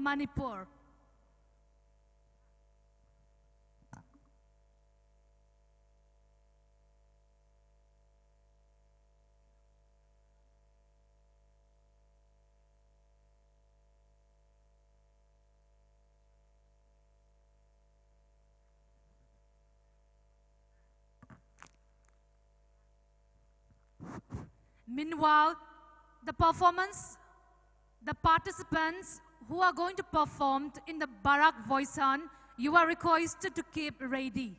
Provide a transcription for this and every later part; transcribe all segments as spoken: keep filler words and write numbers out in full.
Manipur. Meanwhile, the performance, the participants who are going to perform in the Barak Voisan, you are requested to keep ready.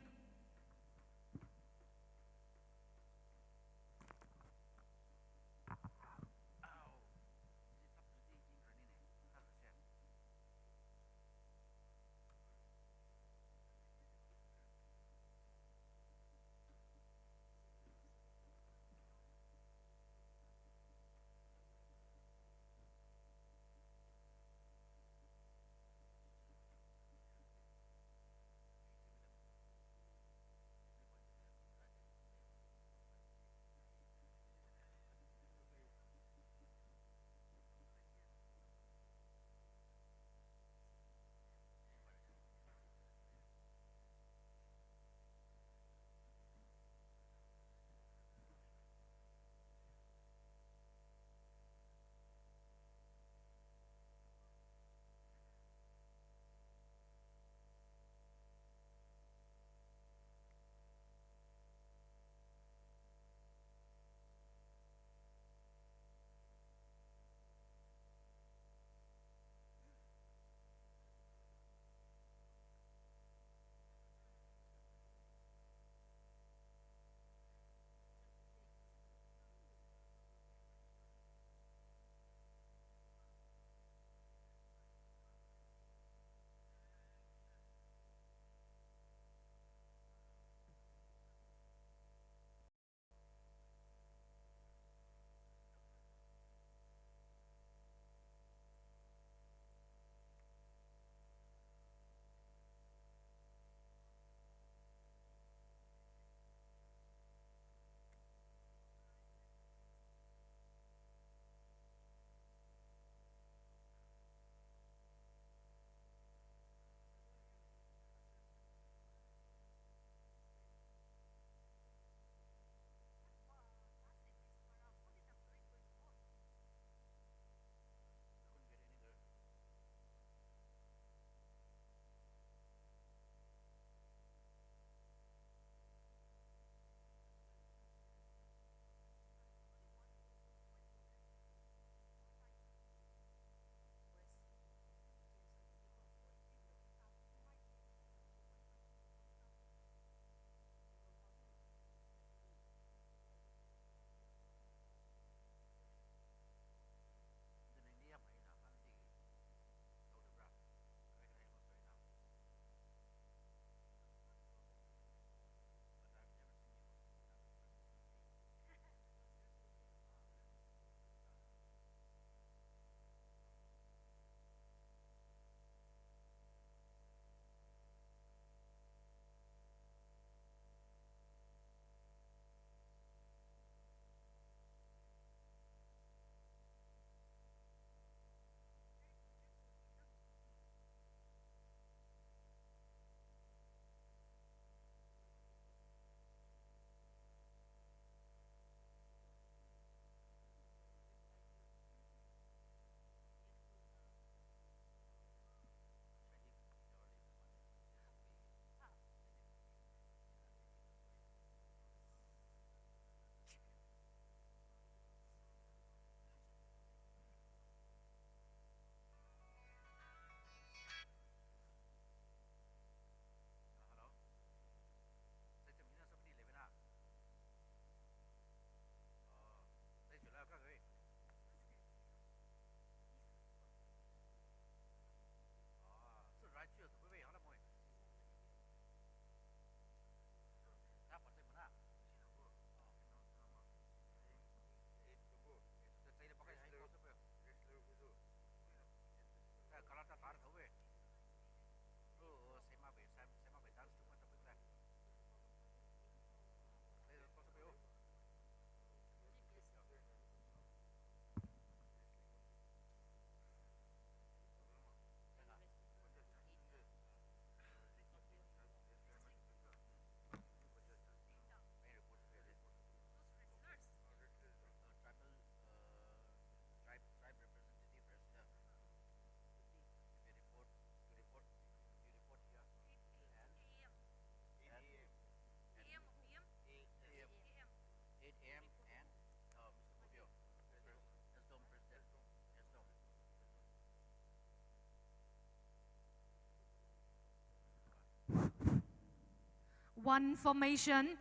One formation.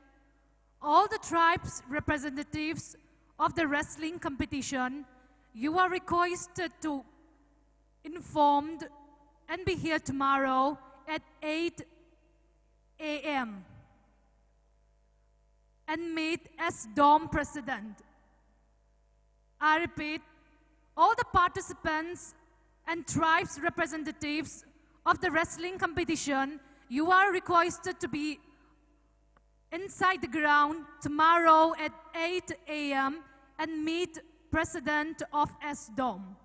All the tribes representatives of the wrestling competition, you are requested to informed and be here tomorrow at eight a m and meet as dome president. I repeat, all the participants and tribes representatives of the wrestling competition, you are requested to be inside the ground tomorrow at eight a m and meet president of S dome.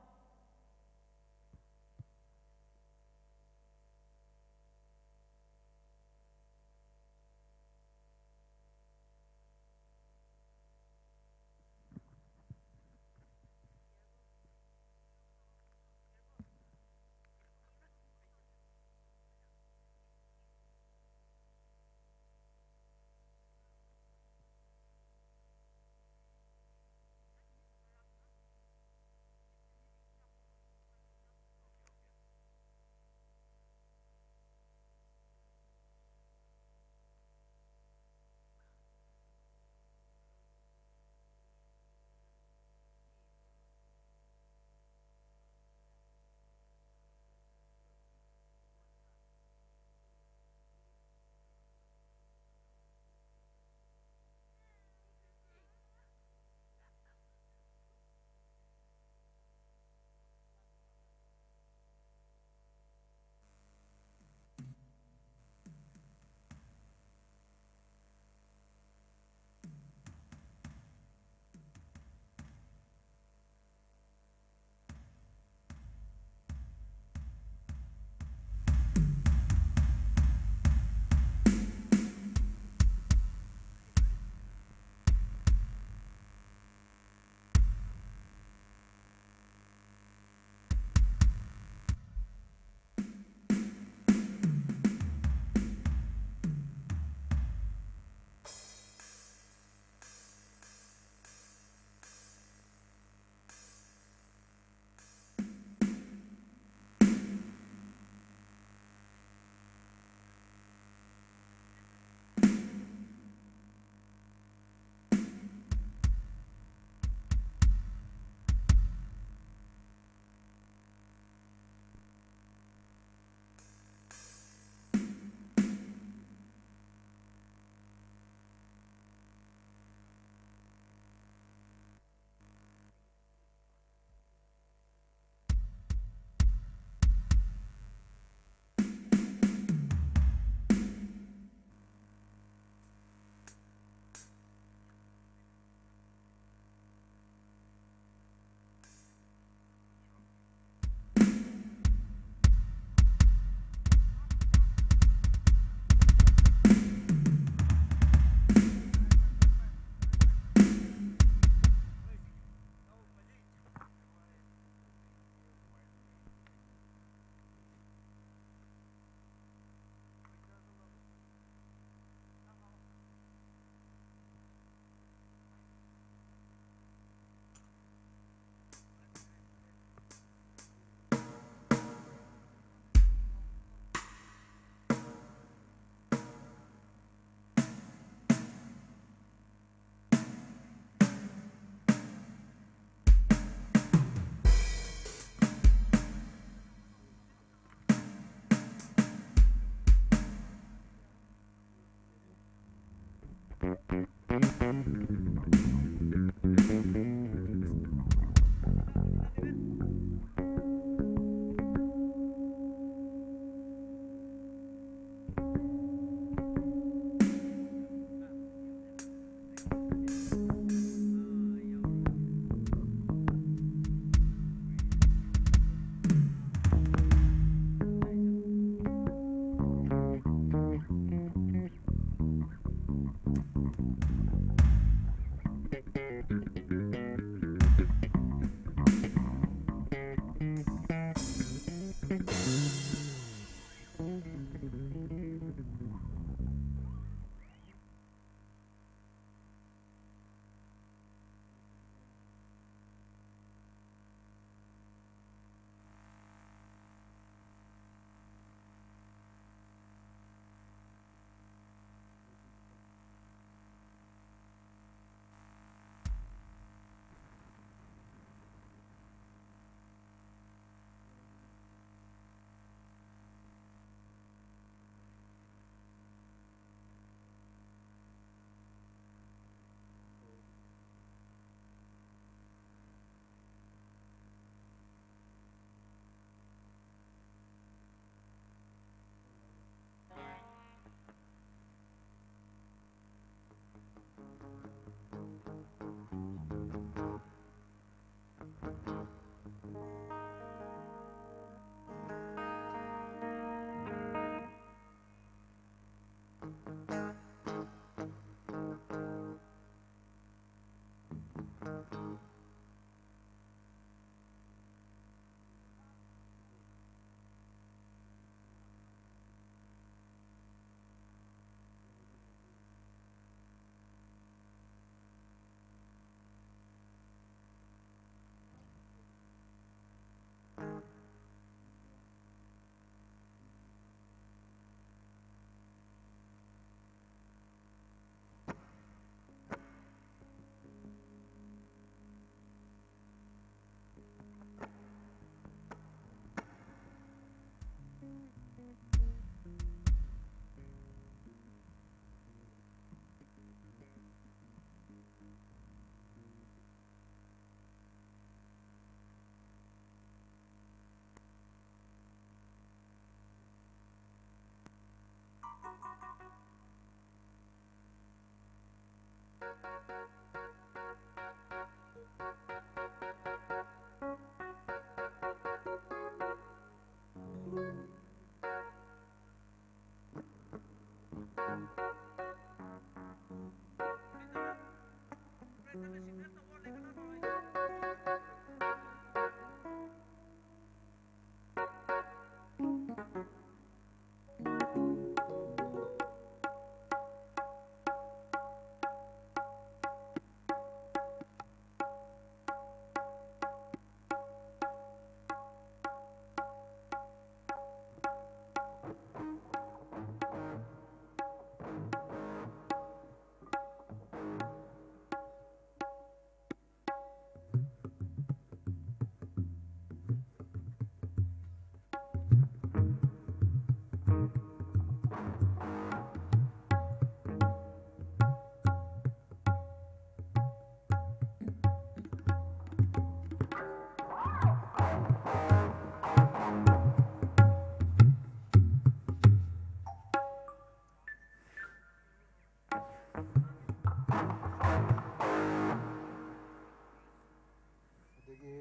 ꯑꯗꯒꯤ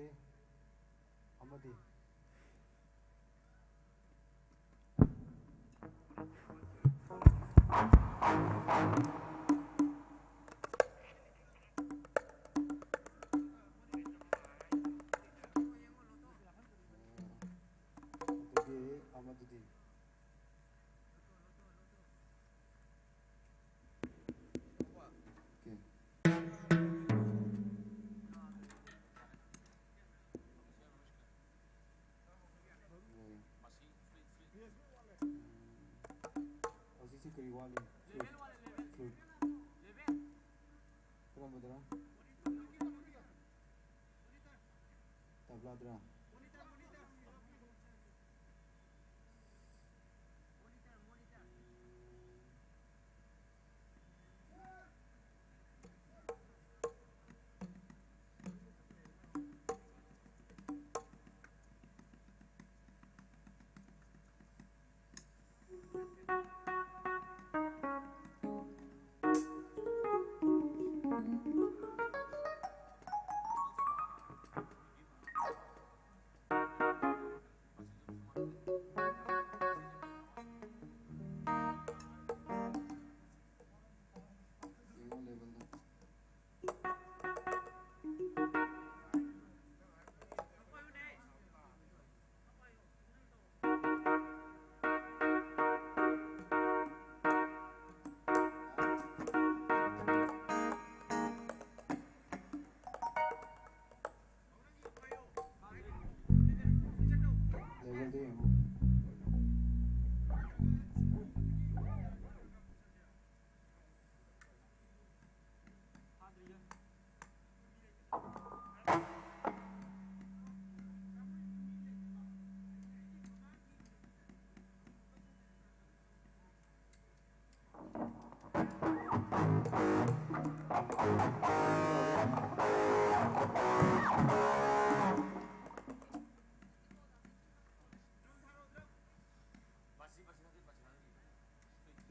ꯑꯃꯗꯤ? ꯑꯗꯒꯤ ꯑꯃꯗꯨꯗꯤ? Okay. ꯌꯥꯏ꯫ ꯎꯝ꯫ ꯍꯧꯖꯤꯛꯁꯤ ꯀꯔꯤ ꯋꯥꯠꯂꯤ? Flute. Flute. ꯀꯔꯝꯕꯗꯔ? ꯇꯕ꯭ꯂꯥꯗ꯭ꯔꯥ?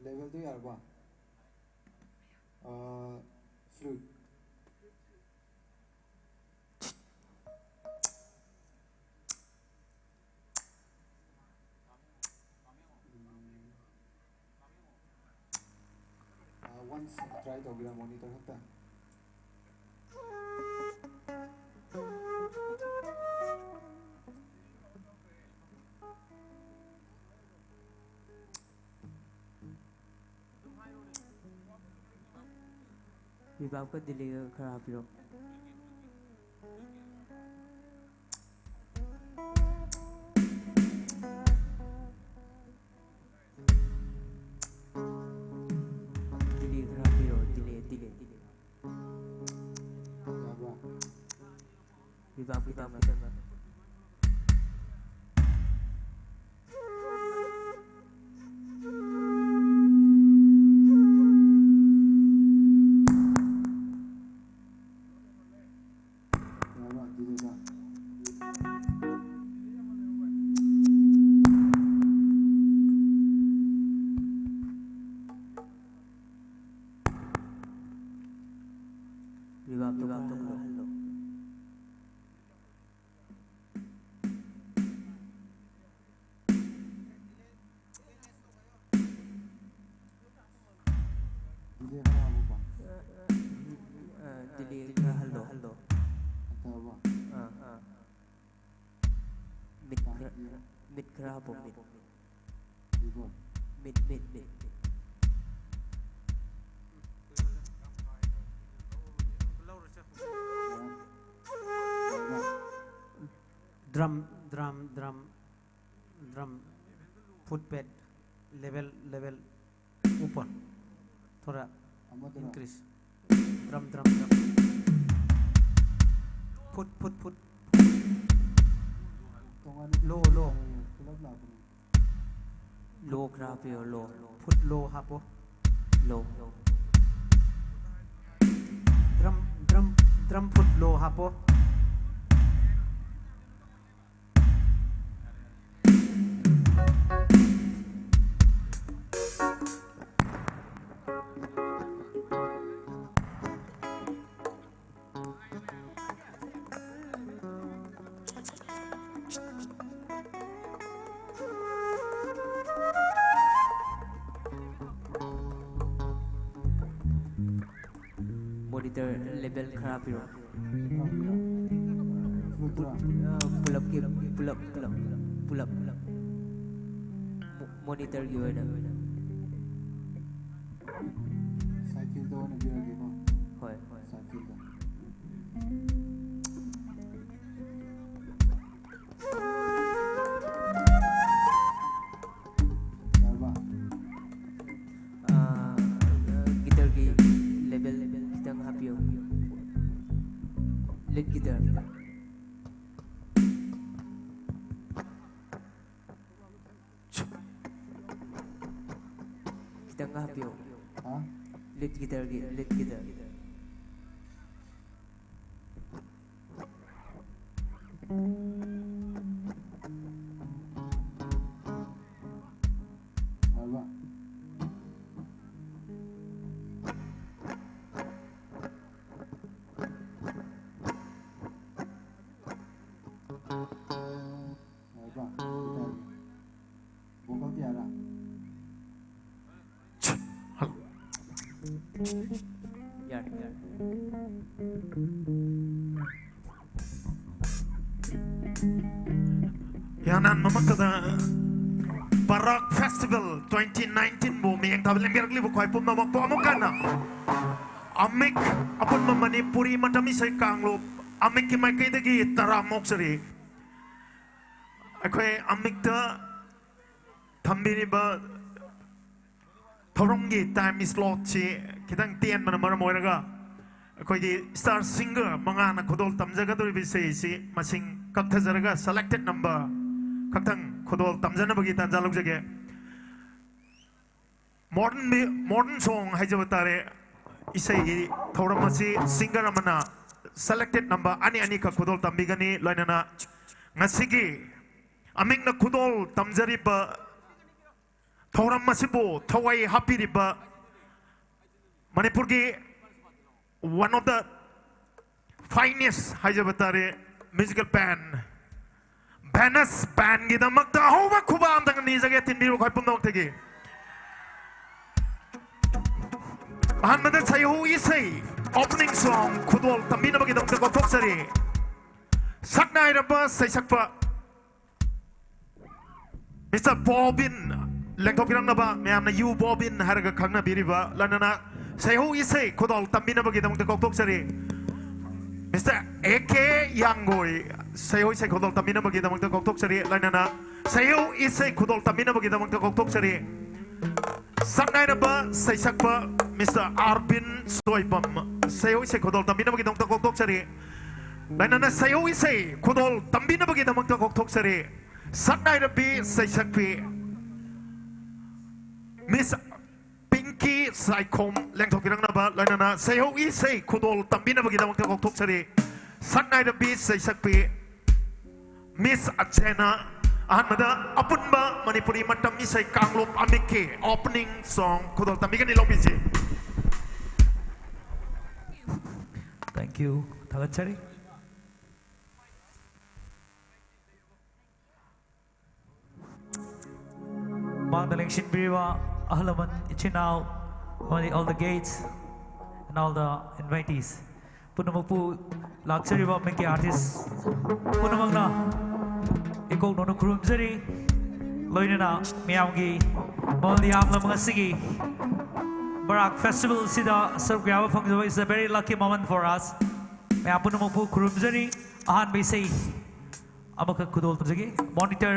Level ꯗꯨ ꯌꯥꯔꯕꯣ? ꯑꯥ, flute. ꯎꯝ. ꯑꯥ, once try ꯇꯧꯒꯦꯔꯥ, monitor ꯈꯛꯇ? Reverb ꯀ delay ꯒ ꯈꯔ ꯍꯥꯞꯄꯤꯔꯣ꯫ Delay ꯈꯔ ꯍꯥꯞꯄꯤꯔꯣ, delay, delay, delay꯫ ꯌꯥꯕ꯭ꯔꯥ? Reverb ꯈꯤꯇꯪ꯫ Reverb ꯇꯣ ꯈꯔ ꯍꯜꯂꯣ꯫ Delay ꯈꯔ ꯍꯥꯞꯄꯨꯀꯣ꯫ ꯑ, delay ꯈꯔ ꯍꯜꯂꯣ꯫ ꯍꯟꯊꯔꯕꯣ? ꯑꯥ, ꯑꯥ꯫ Mid ꯈꯔ, mid ꯈꯔ ꯍꯥꯞꯄꯣ, mid꯫ Mid, mid, mid, mid꯫ Drum, drum, drum꯫ Drum, foot pad, level, level, ऊपर, थोड़ा ꯑꯃꯗꯨꯅ increase. Drum, drum, drum. Foot, foot, foot. ꯇꯣꯉꯥꯟꯅ Low, low. ꯄꯨꯂꯞ ꯂꯥꯛꯄꯅꯤ꯫ Low ꯈꯔ ꯍꯥꯞꯄꯤꯌꯣ, low. Foot low ꯍꯥꯞꯄꯣ. Low. Drum, drum, drum foot low ꯍꯥꯞꯄꯣ. Monitor level ꯈꯔ ꯍꯥꯞꯄꯤꯔꯣ꯫ ꯐ꯭ꯂꯨꯠꯇꯨꯔꯥ? ꯑ, ꯄꯨꯂꯞꯀꯤ, ꯄꯨꯂꯞ, ꯄꯨꯂꯞ, ꯄꯨꯂꯞ, ꯄꯨꯂꯞ꯫ ꯃꯣ-, monitorꯒꯤ ꯑꯣꯏꯅ꯫ Cycleꯗ ꯑꯣꯏꯅ ꯄꯤꯔꯒꯦꯀꯣ꯫ ꯍꯣꯏ, ꯍꯣꯏ꯫ Cycleꯗ꯫ ꯌꯥꯔꯕ? ꯑ, guitarꯒꯤ level ꯈꯤꯇꯪ ꯍꯥꯞꯄꯤꯌꯣ꯫ Lead guitar꯫ ꯈꯤꯇꯪꯒ ꯍꯥꯞꯄꯤꯌꯣ꯫ ꯍꯥ? Lead guitarꯒꯤ, lead guitar꯫ ꯌꯥꯔꯕ? ꯌꯥꯔꯕ? Vocalꯗꯤ ꯌꯥꯔꯥ? ꯌꯥꯔꯦ, ꯌꯥꯔꯦ꯫ ꯌꯥꯅꯥꯟ ꯃꯃꯛꯇꯗ ꯕꯔꯥꯛ ꯐꯦꯁꯇꯤꯚꯦꯜ ꯇ꯭ꯋꯦꯟꯇꯤ ꯅꯥꯏꯟꯇꯤꯟꯕꯨ ꯃꯤꯠꯌꯦꯡ ꯊꯥꯕ ꯂꯦꯡꯕꯤꯔꯛꯂꯤꯕ ꯈ꯭ꯋꯥꯏ ꯄꯨꯝꯅꯃꯛꯄꯨ ꯑꯃꯨꯛ ꯍꯟꯅ ꯑꯃꯤꯛ ꯑꯄꯨꯟꯕ ꯃꯅꯤꯄꯨꯔꯤ ꯃꯇꯝ ꯏꯁꯩ ꯀꯥꯡꯂꯨꯞ ꯑꯃꯤꯛꯀꯤ ꯃꯥꯏꯀꯩꯗꯒꯤ ꯇꯔꯥꯝꯅ ꯑꯣꯛꯆꯔꯤ꯫ ꯑꯩꯈꯣꯏ ꯑꯃꯤꯛꯇ ꯊꯝꯕꯤꯔꯤꯕ ꯊꯧꯔꯝꯒꯤ ꯇꯥꯏꯝ ꯁ꯭ꯂꯣꯠꯁꯤ ꯈꯤꯇꯪ ꯇꯦꯟꯕꯅ ꯃꯔꯝ ꯑꯣꯏꯔꯒ, ꯑꯩꯈꯣꯏꯒꯤ ꯁ꯭ꯇꯥꯔ ꯁꯤꯡꯒꯔ ꯃꯉꯥꯅ ꯈꯨꯗꯣꯜ ꯇꯝꯖꯒꯗꯧꯔꯤꯕ ꯏꯁꯩ ꯑꯁꯤ ꯃꯁꯤꯡ ꯀꯛꯊꯖꯔꯒ ꯁꯦꯂꯦꯛꯇꯦꯗ ꯅꯝꯕꯔ ꯈꯛꯇꯪ ꯈꯨꯗꯣꯜ ꯇꯝꯖꯅꯕꯒꯤ ꯇꯥꯟꯖꯥ ꯂꯧꯖꯒꯦ꯫ ꯃꯣꯗꯔꯟ ꯃꯤ-, ꯃꯣꯗꯔꯟ ꯁꯣꯡ ꯍꯥꯏꯖꯕ ꯇꯥꯔꯦ꯫ ꯏꯁꯩꯒꯤ ꯊꯧꯔꯝ ꯑꯁꯤ ꯁꯤꯡꯒꯔ ꯑꯃꯅ ꯁꯦꯂꯦꯛꯇꯦꯗ ꯅꯝꯕꯔ ꯑꯅꯤ ꯑꯅꯤꯈꯛ ꯈꯨꯗꯣꯜ ꯇꯝꯕꯤꯒꯅꯤ꯫ ꯂꯣꯏꯅꯅ ꯉꯁꯤꯒꯤ ꯑꯃꯤꯛꯅ ꯈꯨꯗꯣꯜ ꯇꯝꯖꯔꯤꯕ ꯊꯧꯔꯝ ꯑꯁꯤꯕꯨ ꯊꯋꯥꯏ ꯍꯥꯞꯄꯤꯔꯤꯕ ꯃꯅꯤꯄꯨꯔꯒꯤ one of the finest ꯍꯥꯏꯖꯕ ꯇꯥꯔꯦ, ꯃ꯭ꯌꯨꯖꯤꯀꯦꯜ ꯕꯦꯟ, ꯚꯦꯅꯁ ꯕꯦꯟꯒꯤꯗꯃꯛꯇ ꯑꯍꯧꯕ ꯈꯨꯕꯥꯛ ꯑꯝꯇꯪ ꯅꯤꯖꯒꯦ, ꯇꯤꯟꯕꯤꯔꯤꯕ ꯈ꯭ꯋꯥꯏ ꯄꯨꯝꯅꯃꯛꯇꯒꯤ꯫ ꯑꯍꯥꯟꯕꯗ ꯁꯩꯍꯧ ꯏꯁꯩ ꯑꯣꯄꯅꯤꯡ ꯁꯣꯡ ꯈꯨꯗꯣꯜ ꯇꯝꯕꯤꯅꯕꯒꯤꯗꯃꯛꯇ ꯀꯧꯊꯣꯛꯆꯔꯤ ꯁꯛꯅꯥꯏꯔꯕ ꯁꯩꯁꯛꯄ ꯃꯤꯁꯇꯔ ꯕꯣꯕꯤꯟ, ꯂꯦꯡꯊꯣꯛꯄꯤꯔꯛꯅꯕ, ꯃꯌꯥꯝꯅ ꯌꯨ ꯕꯣꯕꯤꯟ ꯍꯥꯏꯔꯒ ꯈꯪꯅꯕꯤꯔꯤꯕ, ꯂꯣꯏꯅꯅ ꯁꯩꯍꯧ ꯏꯁꯩ ꯈꯨꯗꯣꯜ ꯇꯝꯕꯤꯅꯕꯒꯤꯗꯃꯛꯇ ꯀꯧꯊꯣꯛꯆꯔꯤ ꯃꯤꯁꯇꯔ ꯑꯦ ꯀꯦ ꯌꯥꯡꯒꯣꯏ, ꯁꯩꯍꯧ ꯏꯁꯩ ꯈꯨꯗꯣꯜ ꯇꯝꯕꯤꯅꯕꯒꯤꯗꯃꯛꯇ ꯀꯧꯊꯣꯛꯆꯔꯤ꯫ ꯂꯣꯏꯅꯅ ꯁꯩꯍꯧ ꯏꯁꯩ ꯈꯨꯗꯣꯜ ꯇꯝꯕꯤꯅꯕꯒꯤꯗꯃꯛꯇ ꯀꯧꯊꯣꯛꯆꯔꯤ ꯁꯛꯅꯥꯏꯔꯕ ꯁꯩꯁꯛꯄ ꯃꯤꯁꯇꯔ ꯑꯥꯔꯕꯤꯟ ꯁꯣꯏꯕꯝ, ꯁꯩꯍꯧ ꯏꯁꯩ ꯈꯨꯗꯣꯜ ꯇꯝꯕꯤꯅꯕꯒꯤꯗꯃꯛꯇ ꯀꯧꯊꯣꯛꯆꯔꯤ꯫ ꯂꯣꯏꯅꯅ ꯁꯩꯍꯧ ꯏꯁꯩ ꯈꯨꯗꯣꯜ ꯇꯝꯕꯤꯅꯕꯒꯤꯗꯃꯛꯇ ꯀꯧꯊꯣꯛꯆꯔꯤ ꯁꯛꯅꯥꯏꯔꯕꯤ ꯁꯩꯁꯛꯄꯤ ꯃꯤꯁ ꯄꯤꯡꯀꯤ ꯁꯥꯏꯈꯣꯝ, ꯂꯦꯡꯊꯣꯛꯄꯤꯔꯛꯅꯕ, ꯂꯣꯏꯅꯅ ꯁꯩꯍꯧ ꯏꯁꯩ ꯈꯨꯗꯣꯜ ꯇꯝꯕꯤꯅꯕꯒꯤꯗꯃꯛꯇ ꯀꯧꯊꯣꯛꯆꯔꯤ ꯁꯛꯅꯥꯏꯔꯕꯤ ꯁꯩꯁꯛꯄꯤ ꯃꯤꯁ ꯑꯆꯦꯅꯥ꯫ ꯑꯍꯥꯟꯕꯗ ꯑꯄꯨꯟꯕ ꯃꯅꯤꯄꯨꯔꯤ ꯃꯇꯝ ꯏꯁꯩ ꯀꯥꯡꯂꯨꯞ ꯑꯃꯤꯛꯀꯤ ꯑꯣꯄꯅꯤꯡ ꯁꯣꯡ ꯈꯨꯗꯣꯜ ꯇꯝꯕꯤꯒꯅꯤ, ꯂꯧꯕꯤꯁꯤ꯫ Thank you. ꯊꯥꯒꯠꯆꯔꯤ꯫ ꯃꯥꯡꯗ ꯂꯦꯡꯁꯤꯟꯕꯤꯔꯤꯕ ꯑꯍꯜ ꯂꯃꯟ, ꯏꯆꯤꯟ ꯏꯅꯥꯎ, ꯑꯃꯗꯤ all the guests and all the invitees ꯄꯨꯝꯅꯃꯛꯄꯨ, ꯂꯥꯛꯆꯔꯤꯕ ꯑꯃꯤꯛꯀꯤ ꯑꯥꯔꯇꯤꯁ ꯄꯨꯝꯅꯃꯛꯅ ꯏꯀꯣꯛ ꯅꯧꯅ ꯈꯨꯔꯨꯝꯖꯔꯤ꯫ ꯂꯣꯏꯅꯅ ꯃꯤꯌꯥꯝꯒꯤ ꯃꯃꯜ ꯌꯥꯝꯂꯕ ꯉꯁꯤꯒꯤ ꯕꯔꯥꯛ ꯐꯦꯁꯇꯤꯚꯦꯜ ꯑꯁꯤꯗ ꯁꯔꯨꯛ ꯌꯥꯕ ꯐꯪꯖꯕ is a very lucky moment for us꯫ ꯃꯌꯥꯝ ꯄꯨꯝꯅꯃꯛꯄꯨ ꯈꯨꯔꯨꯝꯖꯔꯤ꯫ ꯑꯍꯥꯟꯕ ꯏꯁꯩ ꯑꯃꯈꯛ ꯈꯨꯗꯣꯜ ꯇꯧꯖꯒꯦ꯫ Monitor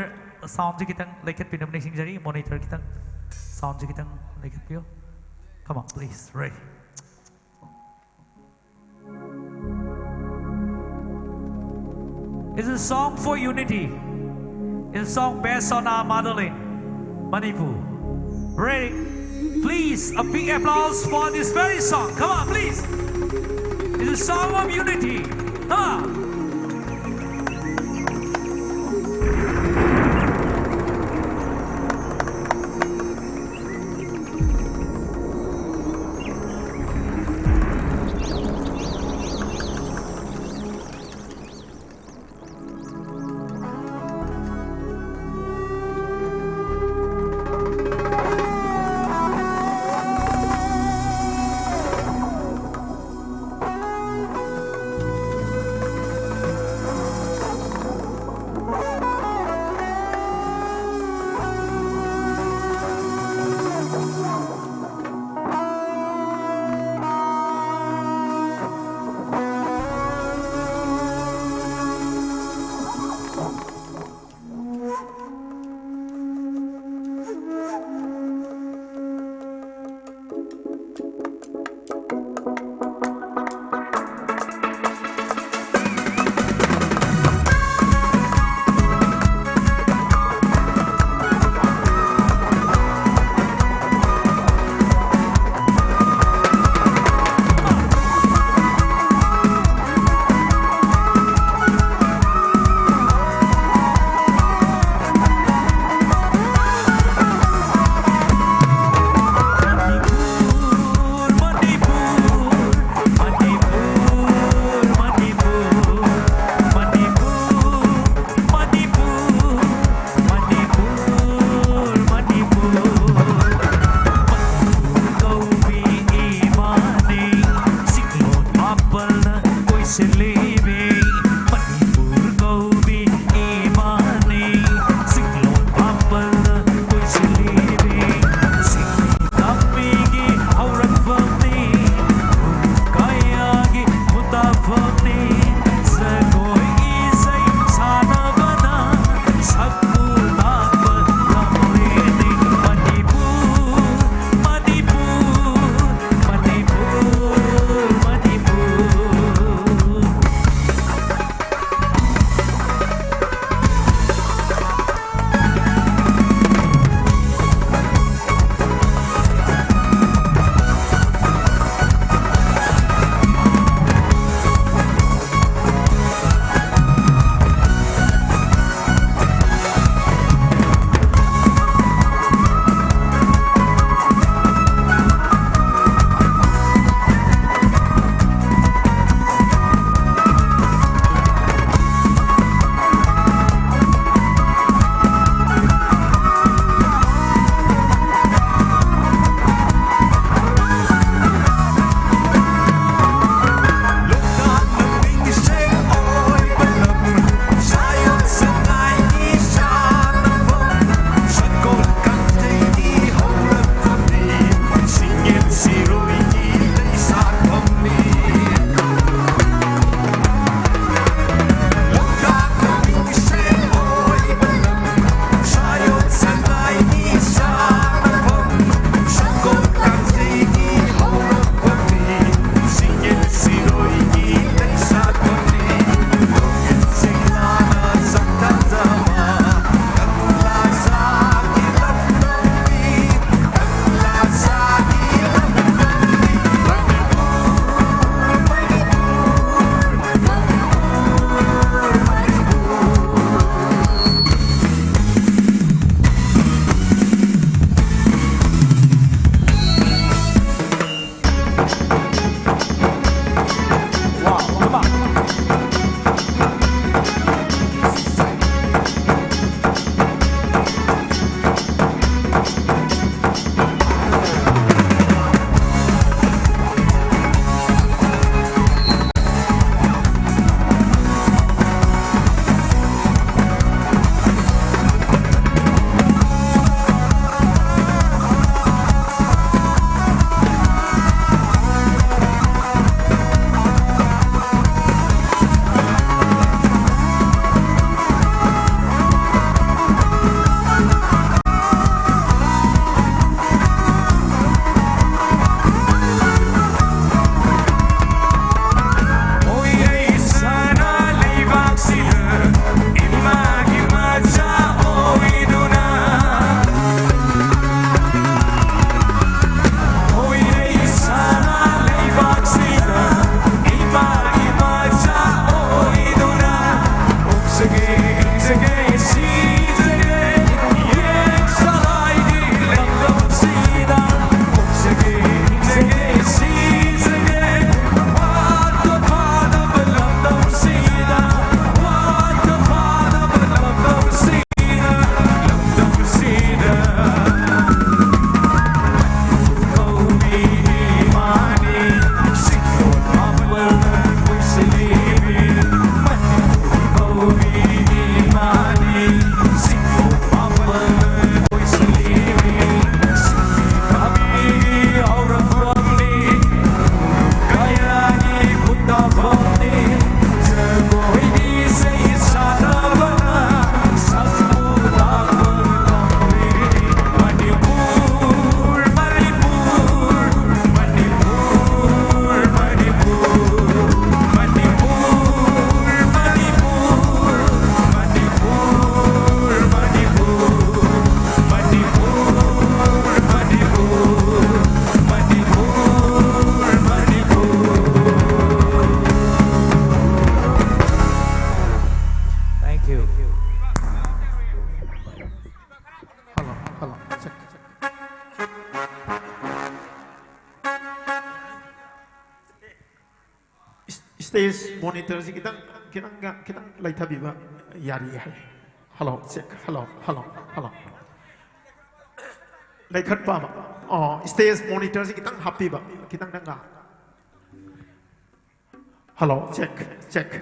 soundꯁꯦ ꯈꯤꯇꯪ ꯂꯩꯈꯠꯄꯤꯅꯕ ꯅꯤꯡꯁꯤꯡꯖꯔꯤ꯫ Monitor ꯈꯤꯇꯪ soundꯁꯦ ꯈꯤꯇꯪ ꯂꯩꯈꯠꯄꯤꯌꯨ꯫ Come on, please. Ready. It's a song for unity. It's a song based on our motherland, Manipur. Ready? Please, a big applause for this very song. Come on, please. It's a song of unity. Come on. Hello, check. Stage monitorꯁꯤ ꯈꯤꯇꯪ, ꯈꯤꯇꯪ, ꯈꯤꯇꯪ ꯂꯩꯊꯕꯤꯕ ꯌꯥꯔꯤ ꯍꯥꯏ꯫ Hello, check. Hello, hello, hello. ꯂꯩꯈꯠꯄ ꯑꯃ꯫ ꯑꯣ, stage monitorꯁꯤ ꯈꯤꯇꯪ ꯍꯥꯞꯄꯤꯕ, ꯈꯤꯇꯪ ꯅꯪꯒ꯫ Hello, check, check.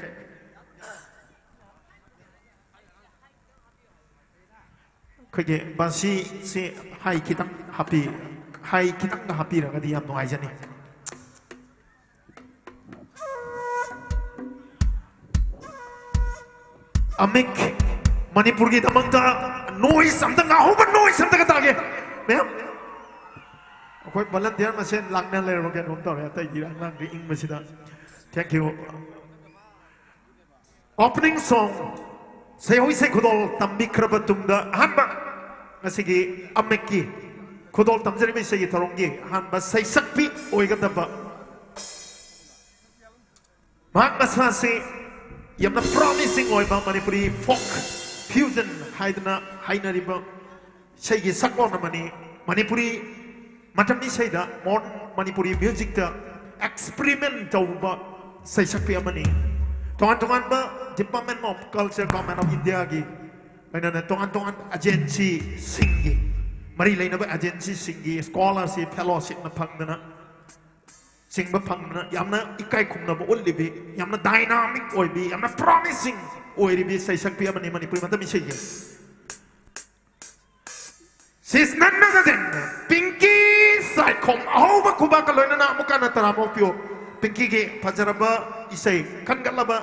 ꯑꯩꯈꯣꯏꯒꯤ ꯕꯥꯁꯤꯁꯤ ꯍꯥꯏ ꯈꯤꯇꯪ ꯍꯥꯞꯄꯤ, ꯍꯥꯏ ꯈꯤꯇꯪꯒ ꯍꯥꯞꯄꯤꯔꯒꯗꯤ ꯌꯥꯝ ꯅꯨꯡꯉꯥꯏꯖꯅꯤ꯫ ꯑꯃꯤꯛ, ꯃꯅꯤꯄꯨꯔꯒꯤꯗꯃꯛꯇ noise ꯑꯝꯇ, ꯉꯥꯍꯧꯕ noise ꯑꯝꯇꯒ ꯇꯥꯒꯦ, ꯃꯌꯥꯝ꯫ ꯑꯩꯈꯣꯏ volunteer ꯃꯁꯦꯟ ꯂꯥꯛꯅ ꯂꯩꯔꯕ ꯀꯩꯅꯣꯝ ꯇꯧꯔꯦ, ꯑꯇꯩꯗꯤ ꯑꯉꯥꯡꯗꯤ ꯏꯪꯕꯁꯤꯗ꯫ Thank you. Opening song, ꯁꯩꯍꯧ ꯏꯁꯩ ꯈꯨꯗꯣꯜ ꯇꯝꯕꯤꯈ꯭ꯔꯕ ꯇꯨꯡꯗ, ꯑꯍꯥꯟꯕ ꯉꯁꯤꯒꯤ ꯑꯃꯤꯛꯀꯤ ꯈꯨꯗꯣꯜ ꯇꯝꯖꯔꯤꯕ ꯏꯁꯩꯒꯤ ꯊꯧꯔꯝꯒꯤ ꯑꯍꯥꯟꯕ ꯁꯩꯁꯛꯄꯤ ꯑꯣꯏꯒꯗꯕ, ꯃꯍꯥꯛ ꯃꯁꯥꯁꯤ ꯌꯥꯝꯅ promising ꯑꯣꯏꯕ ꯃꯅꯤꯄꯨꯔꯤ folk fusion ꯍꯥꯏꯗꯅ ꯍꯥꯏꯅꯔꯤꯕ ꯏꯁꯩꯒꯤ ꯁꯛꯂꯣꯟ ꯑꯃꯅꯤ꯫ ꯃꯅꯤꯄꯨꯔꯤ ꯃꯇꯝ ꯏꯁꯩꯗ, modern ꯃꯅꯤꯄꯨꯔꯤ musicꯇ experiment ꯇꯧꯕ ꯁꯩꯁꯛꯄꯤ ꯑꯃꯅꯤ꯫ ꯇꯣꯉꯥꯟ ꯇꯣꯉꯥꯟꯕ Department of Culture, Government of Indiaꯒꯤ, ꯂꯣꯏꯅꯅ ꯇꯣꯉꯥꯟ ꯇꯣꯉꯥꯟꯕ agencyꯁꯤꯡꯒꯤ, ꯃꯔꯤ ꯂꯩꯅꯕ agencyꯁꯤꯡꯒꯤ scholarship, fellowshipꯅ ꯐꯪꯗꯅ ꯆꯤꯡꯕ ꯐꯪꯗꯅ ꯌꯥꯝꯅ ꯏꯀꯥꯏ ꯈꯨꯝꯅꯕ ꯎꯠꯂꯤꯕꯤ, ꯌꯥꯝꯅ dynamic ꯑꯣꯏꯕꯤ, ꯌꯥꯝꯅ promising ꯑꯣꯏꯔꯤꯕꯤ ꯁꯩꯁꯛꯄꯤ ꯑꯃꯅꯤ ꯃꯅꯤꯄꯨꯔꯤ ꯃꯇꯝ ꯏꯁꯩꯒꯤ꯫ She's none other than ꯄꯤꯡꯀꯤ Saikhom. ꯑꯍꯧꯕ ꯈꯨꯕꯥꯛꯀ ꯂꯣꯏꯅꯅ ꯑꯃꯨꯛꯀ ꯍꯟꯅ ꯇꯔꯥꯝꯅ ꯑꯣꯛꯄꯤꯌꯨ꯫ ꯄꯤꯡꯀꯤꯒꯤ ꯐꯖꯔꯕ ꯏꯁꯩ ꯈꯟꯒꯠꯂꯕ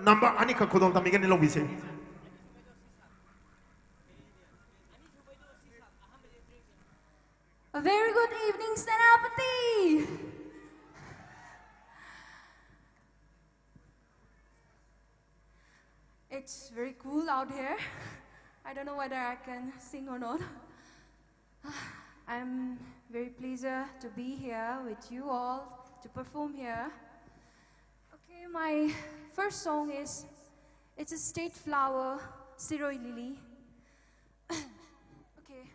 number ꯑꯅꯤꯈꯛ ꯈꯨꯗꯣꯜ ꯇꯝꯕꯤꯒꯅꯤ, ꯂꯧꯕꯤꯁꯦ꯫ A very good evening, Senapati. It's very cool out here. I don't know whether I can sing or not. I'm very pleasure to be here with you all to perform here. Okay, my first song is, it's a state flower, Siroi Lily. Okay.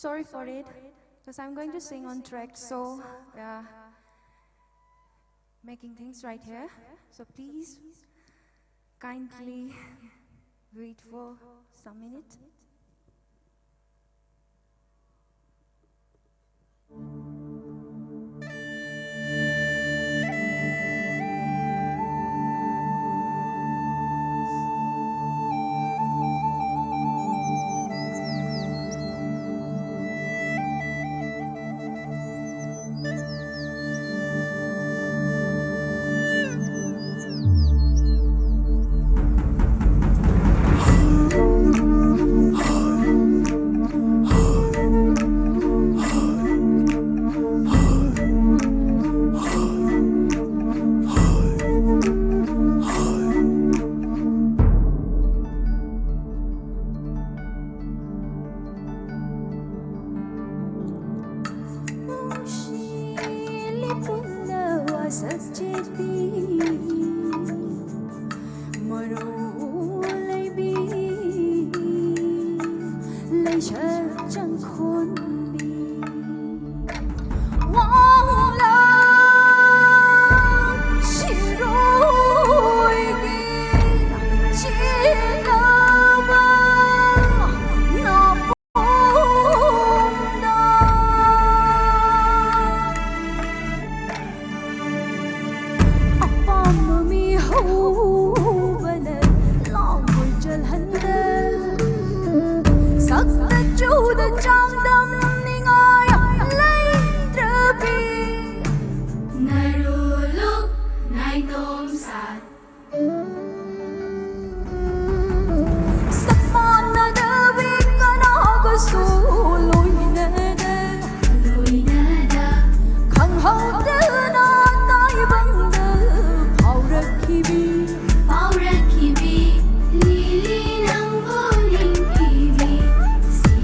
Sorry for it, because I'm going to sing on track, so we are making things right here. So please kindly wait for some minute.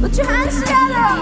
Put your hands together.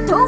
Thank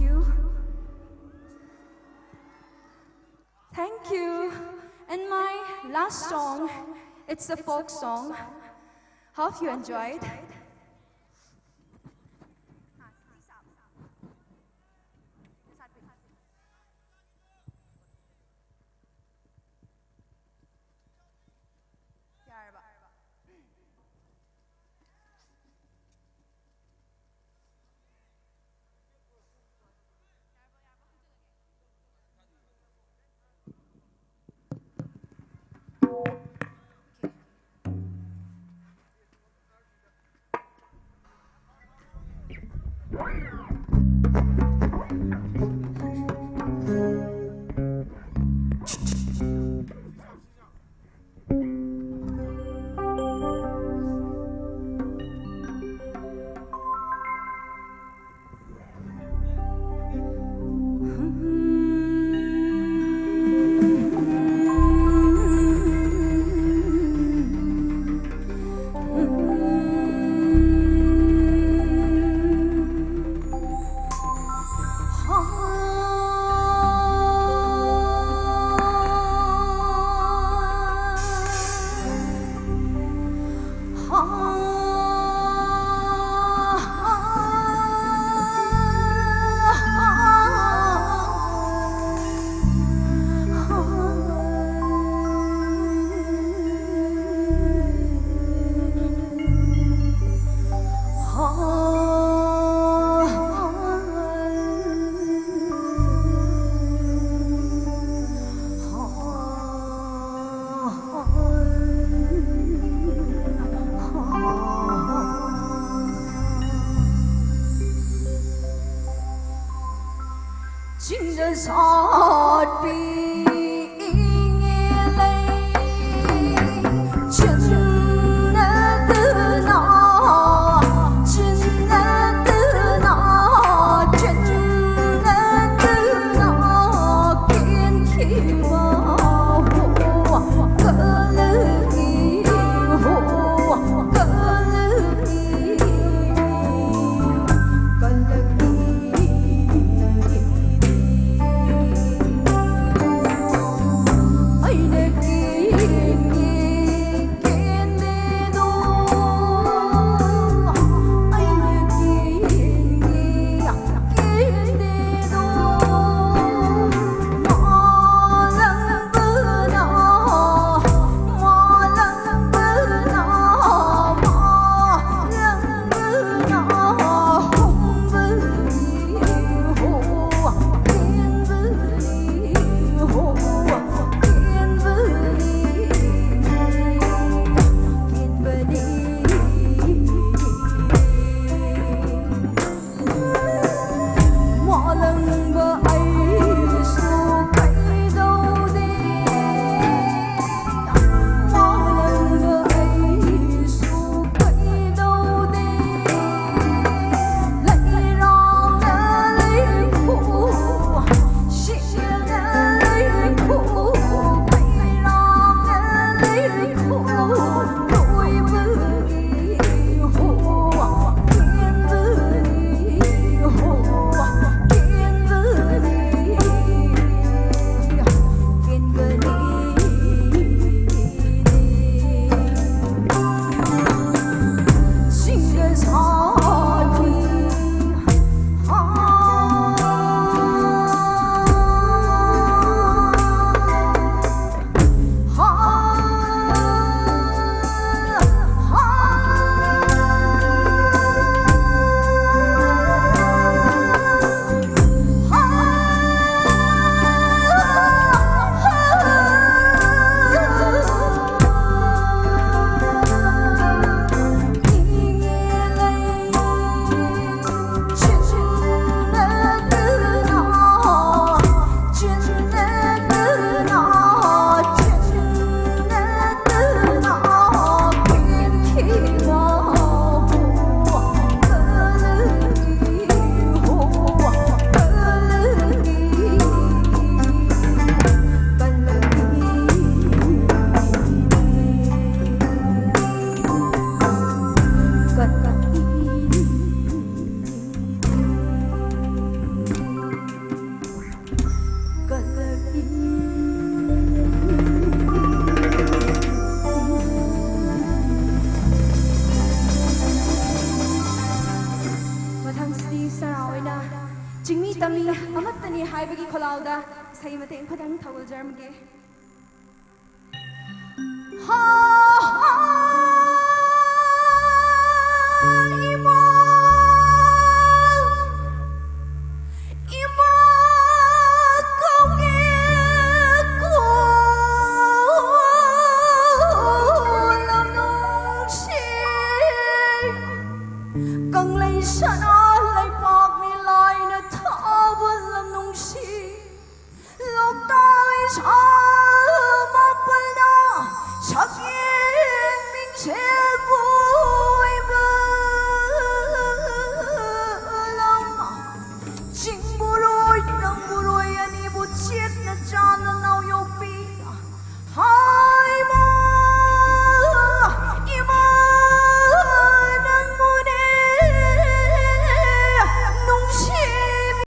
you. Thank you. And my last song, it's a folk song. Hope you enjoyed. ꯈꯣꯜꯂꯥꯎꯗ ꯏꯁꯩ ꯃꯇꯦꯛ ꯑꯃꯈꯛꯇꯪ ꯊꯧꯒꯠꯆꯔꯝꯒꯦ꯫